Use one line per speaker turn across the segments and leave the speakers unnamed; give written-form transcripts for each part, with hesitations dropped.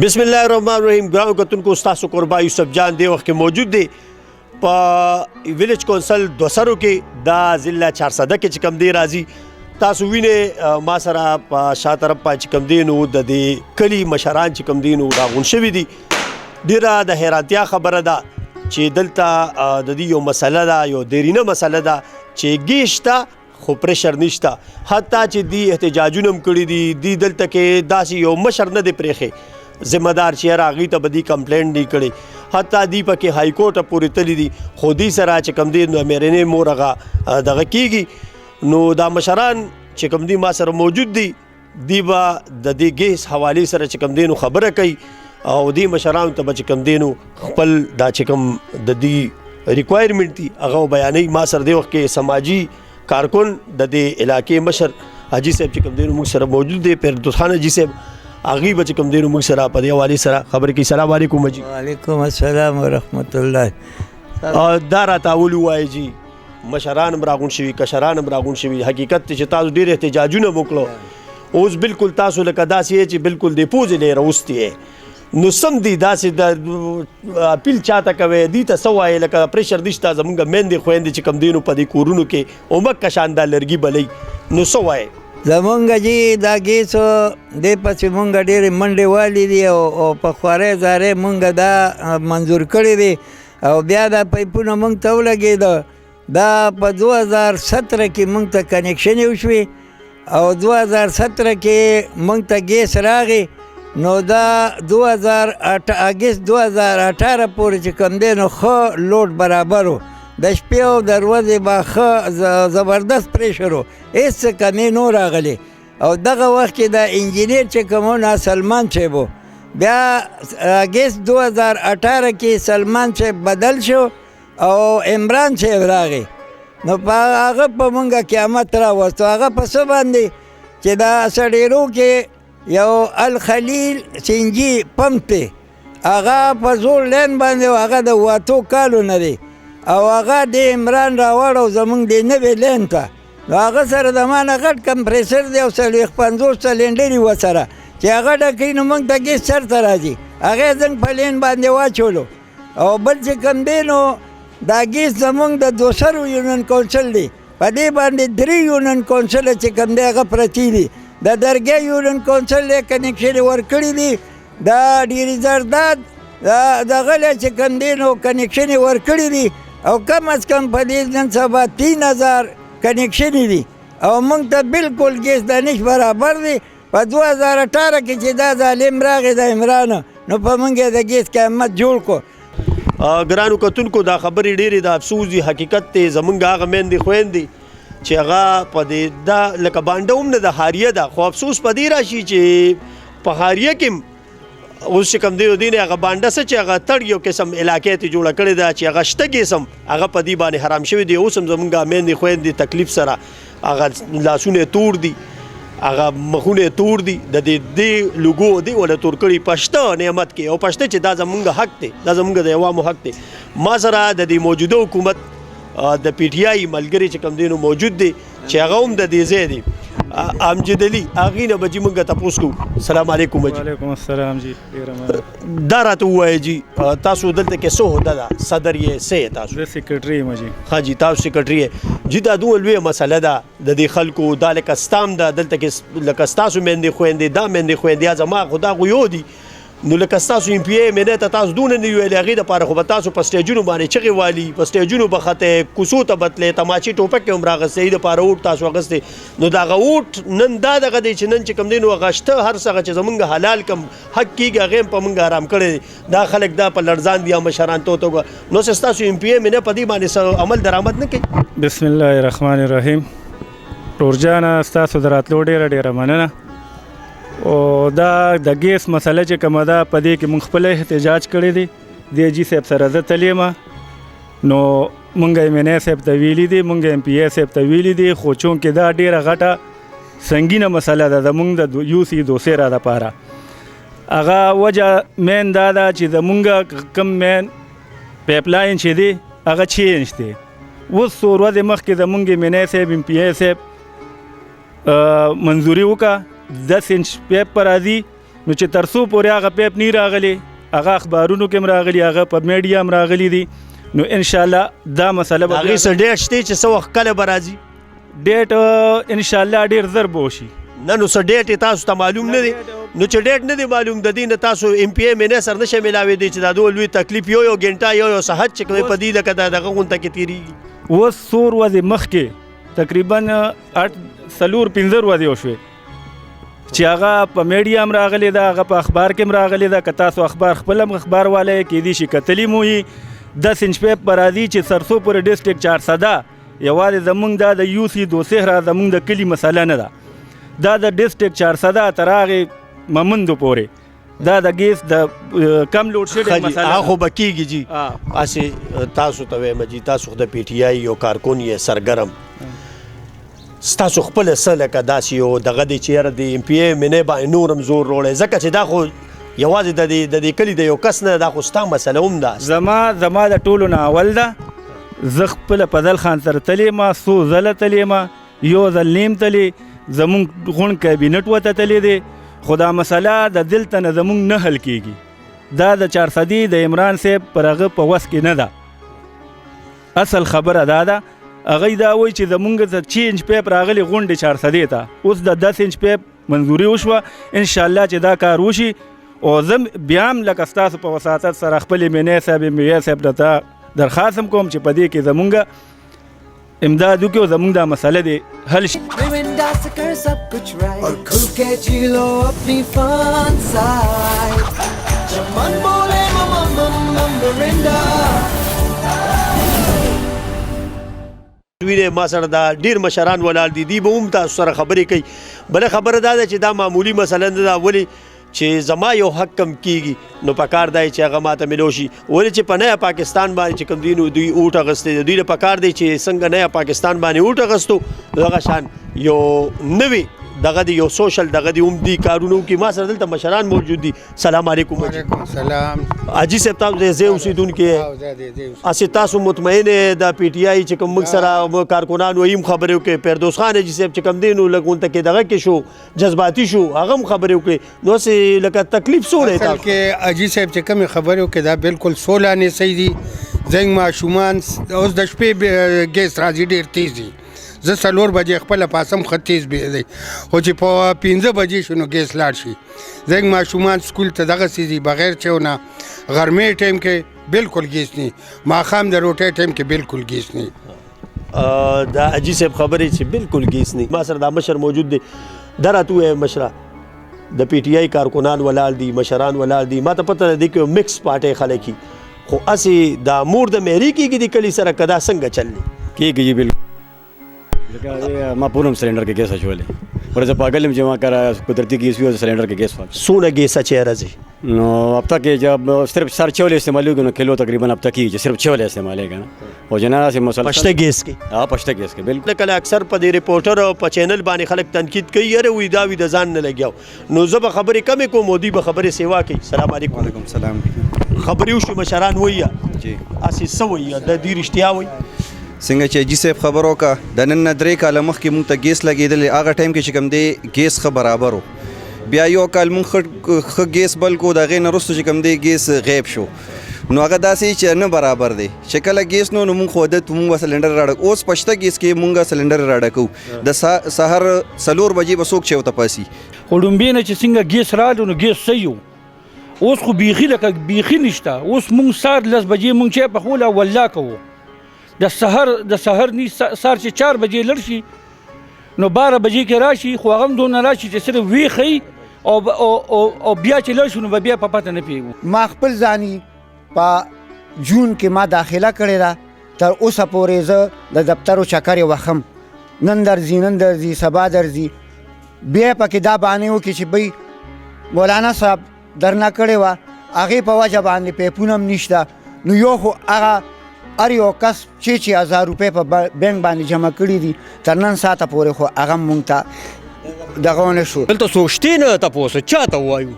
بسم الله الرحمن الرحیم. ګرانو کتونکو، ستاسو قربا یوسف جان دی وخت کې موجود دی په ویلیج کونسل دوسرو کې، دا ضلع چارسده کې چې کم دی راځي. تاسو وینئ، ما سره په شا طرف په چې کم دی نو د دې کلی مشران چې کم دی نو راغون شوي دي. ډیره د حیرانتیا خبره ده چې دلته د دې یو مسله ده، یو دیرینه مسله ده چې ګیس شته خو پریشر نشته. حتی چې دی احتجاجونه هم کړي دي، دی دلته کې داسې یو مشر نه دی پرېښی ذمہ دار چې یاره هغوی ته به دی کمپلینټ نه کړي. حتی دی پکې های کورټ پورې تللی دي، خو دی سره چې کوم دی نو میرنې مور هغه دغه کیږي. نو دا مشران چې کوم دی ما سره موجود دي، دی به د دې ګیس حوالې سره چې کوم دی نو خبره کوي او دی مشرانو ته به چې کوم دی نو خپل دا چې کوم د دې ریکوایرمنټ دي هغه بیانوي. ما سره دې وخت کې سماجي کارکن، د دې علاقې مشر حاجي صاحب چې کوم دی نو موږ سره موجود دی، پیر دوست خان حاجي صاحب. هغوی به چې کوم دی نو موږ سره په دې حوالې سره خبرې کوي. سلام علیکم حاجي.
وعلیکم السلام ورحمت الله.
دا راته اول ووایي جي، مشران هم راغونډ شوي، کشران هم راغونډ شوي، حقیقت دی چې تاسو ډېر احتجاجونه هم وکړو، اوس بالکل تاسو لکه داسې یې چې بالکل د پوزې نه یې راوستي یې، نو سم دی داسې د اپیل چاته کوې، دې ته څه وایې؟ لکه پریشر نشته، زمونږ میندې خویندې چې کوم دی نو په دې کورونو کې اومک کشان دا لرګي بلوي، نو څه وایې؟
زمونږ جي دا ګیس دې پسې مونږ ډېرې منډې والي دي او په خوارۍ زارۍ مونږ دا منظور کړی دی او بیا دا پایپونه مونږ ته ولګېده. دا په 2017 کې مونږ ته کنیکشنې وشوې او 2017 کې مونږ ته ګیس راغی. نو دا اګست 2018 پورې چې کوم دی نو ښه لوډ برابر و، د شپې او د ورځې به ښه زبردست پریشر و، هېڅ څه کمی نه راغلی. او دغه وخت کې دا انجینر چې کوم و نو سلمان صاحب و. بیا اګست 2018 کې سلمان صاحب بدل شو او عمران صاحب راغی. نو په هغه په مونږه قیامت راوستو. هغه په څه باندې چې دا سړیرو کې یو الخلیل سینجي پمپ دی، هغه په زوړ لین باندې و، هغه د 8 کالو نه دی او هغه د عمران راوړ او زمونږ د نوې لین ته. نو هغه سره د ما نه غټ کمپریسر دی او 40-50 سلینډر یې ورسره چې هغه ډکوي نو موږ ته ګیس چېرته راځي، هغه یې زموږ په لین باندې واچولو. او بل چې کوم دی نو دا ګیس زمونږ د دوسرو یونین کونسل دی، په دې باندې 3 یونین کونسل چې کوم دی هغه پرتې دي. د درګې یونین کونسل یې کنیکشن ورکړي دي، د ډیري زرداد دغه له چې کوم دی نو کنیکشن یې ورکړي دي او کم از کم په دې نن سبا 3000 کنیکشن دي او موږ ته بالکل ګیس د نش برابر دی. په 2018 کې چې دا ظالم راغی د عمران، نو په موږ یې د ګیس قیمت جوړ کړو.
ګرانو کتونکو، دا خبرې ډېرې د افسوس دي. حقیقت دی زمونږ هغه میندې خویندې چې هغه په دې دا لکه بانډه هم نه ده، هاریه ده، خو افسوس په دې راشي چې په هاریه کې هم اوس چې کوم دی نو دی نه هغه بانډه څه چې هغه تړ یو قسم علاقې ته جوړه کړې ده چې هغه شته ګیس هم هغه په دې باندې حرام شوی دی. اوس هم زمونږ میندې خویندې تکلیف سره هغه لاسونه یې تور دي، هغه مخونه یې تور دي، د دې دې لوګو دې وله تور کړي پشته نعمت کې او پشته چې دا زمونږ حق دی، دا زمونږ د عوامو حق دی. ما سره د دې موجوده حکومت د پي ټي آی ملګری چې کوم دی نو موجود دی چې هغه هم د دې ځای دی، امجد علي، هغې نه به جي موږ تپوس کوو. سلام علیکم جي.
وعلیکم السلام جي، ډېره مننه.
دا راته ووایه جي، تاسو دلته کې څه عهده ده، صدر یې څه یې تاسو؟
زه سیکرټري یم جي.
ښه جي، تاسو سیکرټري یې جي. دا دومره لویه مسله ده د دې خلکو، دا لکه ستا هم ده دلته کې، لکه ستاسو میندې خویندې، دا میندې خویندې یا زما خو دا خو یو دي، نو لکه ستاسو ایم پي ای ایم این ای ته تاسو دونه نه ویلې، هغې دپاره خو به تاسو په سټیجونو باندې چغې والي، په سټیجونو به ختې، کوڅو ته به تلې، تماچې ټوپکې هم راغستې، هغې دپاره اوټ تاسو اخیستې. نو دغه اوټ نن دا دغه دی چې نن چې کوم دی نو هغه شته هر څه چې زمونږ حلال کوم حق کېږي هغې هم په مونږ حرام کړی دی. دا خلک دا په لړزان دي، مشران ته ورته وګوره. نو څه ستاسو ایم پي ای ایم این ای په دې باندې څه عمل درآمد نه کوي؟
بسم الله الرحمن الرحیم. ورور جانه، ستاسو د راتلو ډېره ډېره مننه. او دا د ګیس مسله چې کومه ده په دې کې موږ خپله احتجاج کړی دی، دی جي صاحب سره زه تللی یم، نو موږ ایم این ای صاحب ته ویلي دي، موږ ایم پي ای صاحب ته ویلي دي، خو چونکې دا ډېره غټه سنګینه مسله ده زموږ د یو سي دوسیرا دپاره، هغه وجه مین دا ده چې زموږ کوم مین پایپ لاین چې دی هغه چینج دی. اوس څو ورځې مخکې زموږ ایم این ای صاحب ایم پي ای صاحب منظوري وکړه، 10 انچ پیپ پر راځي، نو چې تر څو پورې هغه پیپ نه راغلی، هغه اخبارونو کې هم راغلي، هغه په میډیا هم راغلي دي، نو انشاءالله دا مسله به
هغې څه ډېټ شته چې څه وخت کله به راځي؟
ډېټ انشاءالله ډېر زر به وشي.
نه نو څه ډېټ یې تاسو ته معلوم نه دی؟ نو چې ډېټ نه دی معلوم د دې نه تاسو ایم پي ایم این سره نه شئ میلاوېدی چې دا دوه لوی تکلیف یو یو ګنټه یو یو ساعت چې کوي په دې لکه دا دغه غونته کې تېرېږي.
اوس څو ورځې مخکې تقریبا 4-5 ورځې وشوې چې هغه په میډیا هم راغلې ده، هغه په اخبار کې هم راغلې ده. که تاسو اخبار خپل هم اخبار والی کېدی شي کتلی مو وي، 10 انچ پیپ به راځي چې تر څو پورې ډسټرکټ چارسده یوازې زمونږ دا د یو سي دوسهرا زمونږ د کلي مسله نه ده، دا د ډسټرکټ چارسده تر هغې ممندو پورې دا د ګیس د کم لوډ شیډینګ مسله
هغه خو به کېږي جي. هسې تاسو ته وایم جي، تاسو خو د پي ټي آی یو کارکون یې سرګرم، ستاسو خپله څه لکه داسې یو دغه دی چې یاره د ایم پي ایم این باندې نور هم زور راوړی، ځکه چې دا خو یوازې د دې کلي د یو کس نه، دا خو ستا مسله هم ده.
زما د ټولو نه اول ده، زه خپله فضل خان سره تللی یم، څو ځله تللی یم، یو ځل نیم تللی، زمونږ غونډ کابینټ ورته تللی دی، خو دا مسله د دلته نه زمونږ نه حل کېږي. دا د چارسدې د عمران صاحب پر هغه په وس کې نه ده. اصل خبره دا ده، هغوی دا وایي چې زمونږ د 6 انچ پیپ راغلی غونډې چارسدې ته، اوس د 10 انچ پیپ منظوري وشوه، انشاءالله چې دا کار وشي. او زه بیا هم لکه ستاسو په وساطت سره خپلې مینې صاحب ایم بي صاحب ته درخواست هم کوم چې په دې کې زمونږ امداد وکړي او زمونږ دا مسله دې حل شي.
اور کھل کے جی لو اپنی فن سائڈ، جب من بولے مم مم مم مرنڈا.
وینئ ما سره دا ډېر مشران ولاړ دي، دوی به هم تاسو سره خبرې کوي. بله خبره دا ده چې دا معمولي مسله نه ده، ولې چې زما یو حق کم کېږي نو پکار دی چې هغه ماته میلو شي. ولې چې په نیا پاکستان باندې چې کوم دی نو دوی اوټ اخیستی دی، دوی له پکار دی چې څنګه نیا پاکستان باندې اوټ اخیستو دغه شان یو نوی دغه دی یو سوشل دغه دی هم دی کارونه وکړي. ما سره دلته مشران موجود دي. سلام علیکم.
وعلیکم سلام.
حاجي صاحب تاسو د ځای اوسېدونکي یې؟
او، زه د ځای اوسېدونکی.
هسې تاسو مطمئن یې د پي ټي آی چې کوم موږ سره کارکنان وایي هم خبرې وکړې، فردوس خان حاجي صاحب چې کوم دی نو لږ غونته کې دغه کې شو، جذباتي شو، هغه هم خبرې وکړې، نو هسې لکه تکلیف څومره دی
اصل
تاسو؟
کې حاجي صاحب چې کومې خبرې وکړې دا بالکل سولانې صحیح دي. زموږ ماشومان اوس د شپې ګیس راځي ډېر تیز دي، زه 4 بجې خپله پاسم ښه تیز بې دی، خو چې په 5 بجې شو نو ګیس لاړ شي. زموږ ماشومان سکول ته دغسې ځي بغیر چیو نه، غرمې ټایم کې بالکل ګیس نی، ماښام د روټۍ ټایم کې بالکل ګیس نی.
دا حاجي صاحب خبرې چې بالکل ګیس نی. ما سره دا مشر موجود دی، دا راته ووایه مشره، د پي ټي آی کارکنان ولاړ دي، مشران ولاړ دي، ما ته پته ده دې کې مکس پارټۍ خلک دي، خو هسې دا مور د میرې کېږي د کلي سره که دا څنګه چل دی؟
کېږي جي بالکل. لکه ما پورم سلندر کې ګیس اچولې، ورځ پاگل یم چې ما کرا قدرتي ګیس وي او سلندر کې ګیس واچو.
څونه ګیس اچوې راځي؟
نو هفته کې جب صرف سر چولې استعمالېږي نو کیلو تقریباً هفته کېږي چې صرف چولې استعمالېږي نه، او چې نه داسې مسلسل
پشته ګیس کې؟
ها، پشته ګیس کې بالکل.
کله کله اکثر په دې رپورټر او په چینل باندې خلک تنقید کوي، یاره وایي دا وي د ځان نه لګیا، نو زه به خبرې کمې کوم او دوی به خبرې سیوا کوي. سلام علیکم.
وعلیکم سلام.
خبرې وشوې، مشران وایي
جی.
هسې څه وایي، د دوی رښتیا وایي؟
څنګه چې حاجي صاحب خبر وکړه، د نن نه 3 کاله مخکې مونږ ته ګیس لګېدلی، هغه ټایم کې چې کوم دی ګیس ښه برابر و، بیا یو کال مونږ ښه ګیس بل کړو، د هغې نه وروسته چې کوم دی ګیس غیب شو، نو هغه داسې چې نه برابر دی، چې کله ګیس نو مونږ خو عادت مونږ به سلندر راډک، اوس په شته ګیس کې مونږ سلندر راډکو، د سهار 4 بجې به څوک چې ورته پاسي.
خو ړومبی نه چې څنګه ګیس راغلو نو ګیس صحیح و، اوس خو بیخي لکه بیخي نشته. اوس مونږ سهار 10 بجې مونږ چای پخوله والله کوو، د سهار، د سهار نی سهار چې 4 بجې لړ شي نو 12 بجې کې راشي، خو هغه هم دونه راشي چې صرف ویښي او بیا چې لړ شو نو به بیا په پته نه پوهېږو.
ما خپل ځاني په جون کې ما داخله کړې ده، تر اوسه پورې زه د دفترو چکرې وخم، نن درځي، نن درځي، سبا درځي، بیا پکې دا بهانې وکړي چې بی مولانا صاحب درنه کړې وه، هغې په وجه باندې پیپونه هم نشته. نو یو خو هغه هر یو کس چې 1000 روپۍ په بانک باندې جمع کړي دي تر نن ساعته پورې خو هغه مونږ ته دغه ونه شو.
دلته څوک شته نه تپوس چا ته ووایو،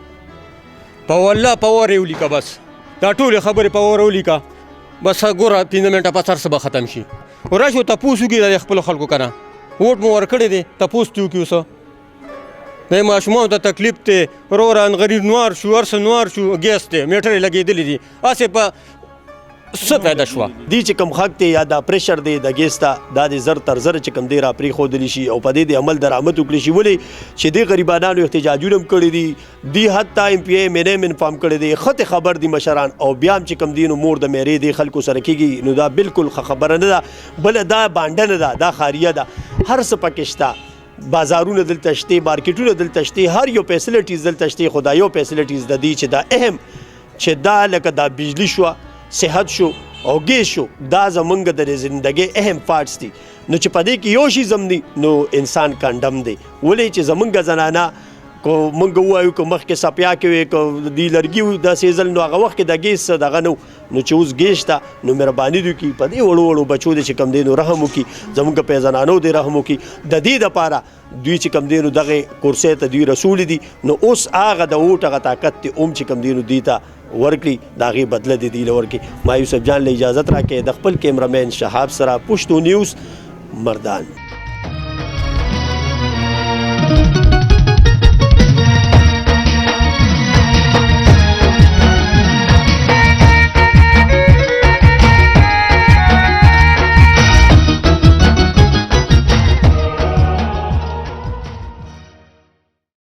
په والله په ور یې ولیکه، بس دا ټولې خبرې په ور ولیکه، بس ګوره 5 منټه پس هر څه به ختم شي. راشو تپوس وکړي د خپلو خلکو که نه، ووټ مو ورکړی دی، تپوس ترې وکړي اوس. د ماشومانو ته تکلیف دی وروره. انغري نوار شو، هر څه نوار شو. ګیس دی، میټرې لګېدلې دي، هسې په څه پیدا شوه.
دی چې کوم حق دی یا دا پریشر دی د ګیس ته، دا د زر تر زره چې کوم دی را پرېښودل شي او په دې د عمل درآمد وکړي شي. ولې چې دې غریبانانو احتجاجونه هم کړي دي، دی حتی ایم پي ایم این ایم انفارم کړي دي، ښه خبر دي مشران، او بیا هم چې کوم دی نو مور د میرې دې خلکو سره کېږي. نو دا بالکل ښه خبره نه ده. بله دا بانډه نه ده، دا ښاریه ده، هر څه پکې شته. بازارونه دلته شته، مارکیټونه دلته شته، هر یو فیسلټیز دلته شته. خو دا یو فیسلټیز د دې چې دا اهم چې دا لکه دا بجلی شوه، صحت شو او ګیس شو، دا زمونږ د زندګۍ اهم پارټس دي. نو چې په دې کې یو شی زم دی نو انسان کنډم دی. ولې چې زمونږ زنانه کو مونږ ووایو که مخکې سپیا کې وي، که دی لرګي د سیزل، نو هغه وخت کې د ګیس دغه نو چې اوس ګیس شته، نو مهرباني دې وکړي، په دې وړو وړو بچو دې چې کوم دی نو رحم وکړي، زمونږ په زنانو دې رحم وکړي. د دې دپاره دوی چې کوم دی نو دغه کورسۍ ته دوی رسولي دي. نو اوس هغه د اوټ هغه طاقت دې هم چې کوم دی نو دوی ته ورکړي، د هغې بدله دې دوی له ورکړي. ما یوسف جان له اجازت راکړئ د خپل کیمرمین شهاب سره، پښتو نیوز، مردان.